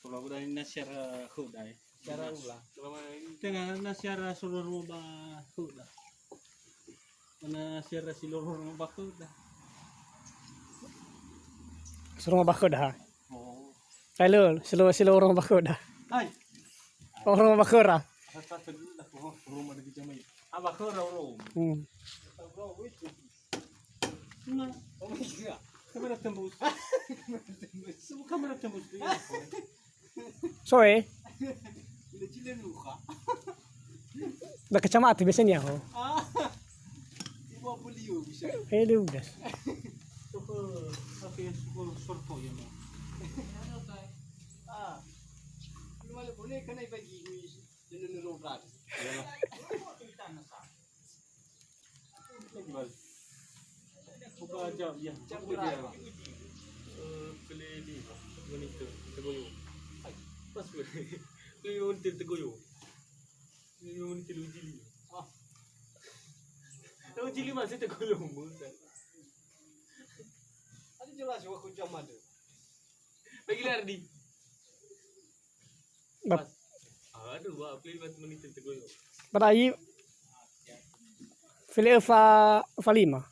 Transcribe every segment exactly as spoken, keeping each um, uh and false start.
Kalau udah ini nasi ara khuda, eh. Nasi ara ula. Tenga nasi ara solo ruma ba khuda. Mana nasi ara solo ruma ba khuda. Solo ruma ba khuda, ha? Oh. Ayo, solo, solo ruma ba khuda. Hai. Ruma ba khura. Apa khura ruma? Hmm. Nah, oh iya. Kamera tembus. Kamera tembus. Kamera tembus. Soe. Bila cile luka. Da kacamata biasanya ho. Ah. Ibu apa liu bisa? Eh, dia udah. Suka, tapi suka sorto ya, Mak. Ah. Lu malu boleh kena bagi ni. Jangan roda. Iyalah. Buka jam, ya. Jam buka berapa? Jam. Eh, pele ni, monitor, tegoyo. Pas pele. Pele monitor tegoyo. Pele monitor uji li. Ah. Tahu uji li masih tegoyo, Bang. Ada jelas waktu jam ada. Bagi Lardi. Bap- Pas. Aduh, wa, play batu menit itu goyo. Pada ai fili fa, fa lima.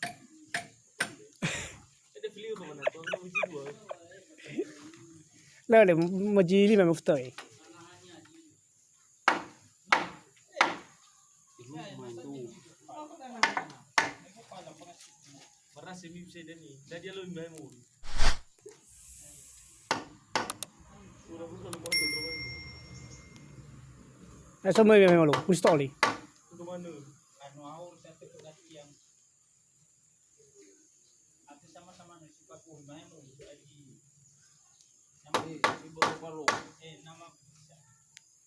Ada fili apa mana? Kau mau isi dua. Lah, lah, moji lima muftai. Berhasil mimpi saya ni. Tadi lo main mulu. Eh, sama ya, Melo. Pustoli. Untuk mana? Anu aur satu perhatian. Aku sama-sama nih, suka ku main mulu. Jadi, nama, eh, nama.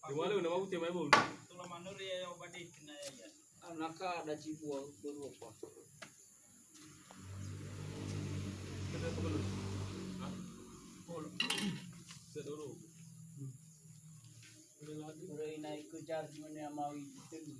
Di mana nama aku tiap main mulu? Tulang mana ya, yang badai kena ya. Anaka ada cibua berupa. Ina ikejar zimene amawi telu.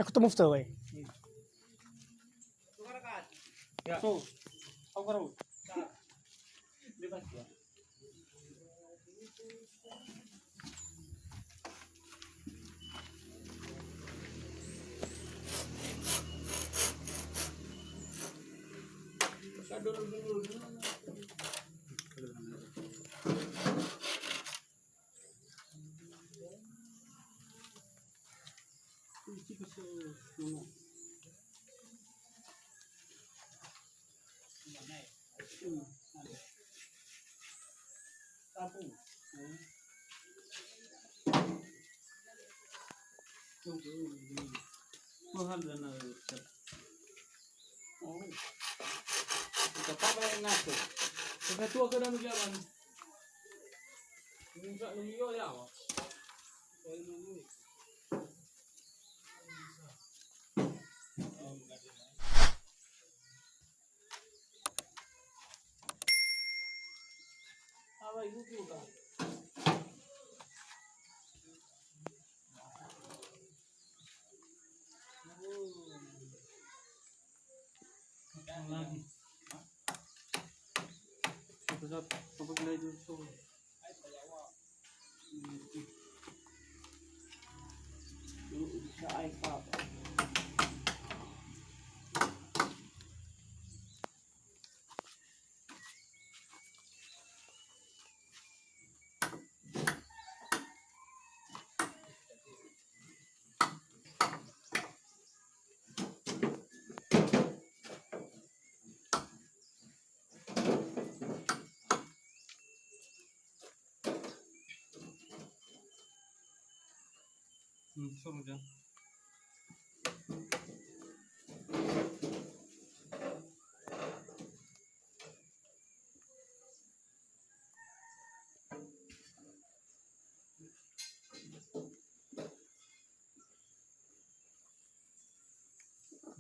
Aku temu foto, weh. Ya. So, aku karo. Bebas ya. Hmm. Sapu. Hmm. Mahal dana. Oh. Kita tambah yang ngaco. Kita tua ke dalam jalan. Minta nunggu ya, Pak. Lagi. Satu, satu, satu, satu, satu. Hmm, suruh, Jan.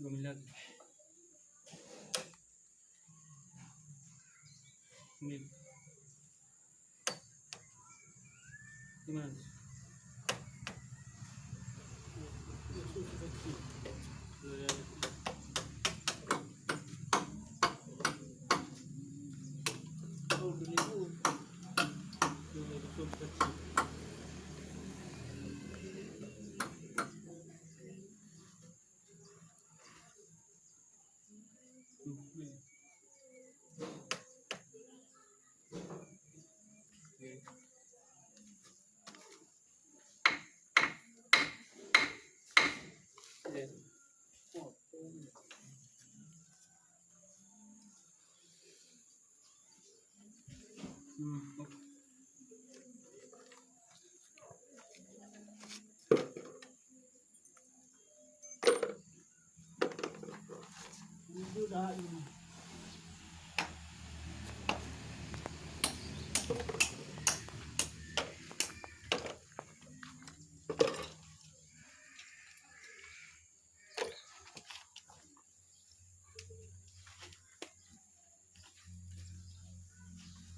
Dua miliar. Ini. Gimana?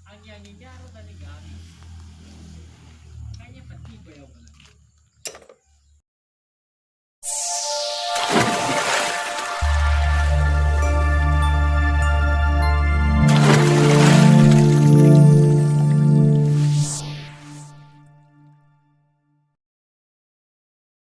Angi-angi jaro tani gari.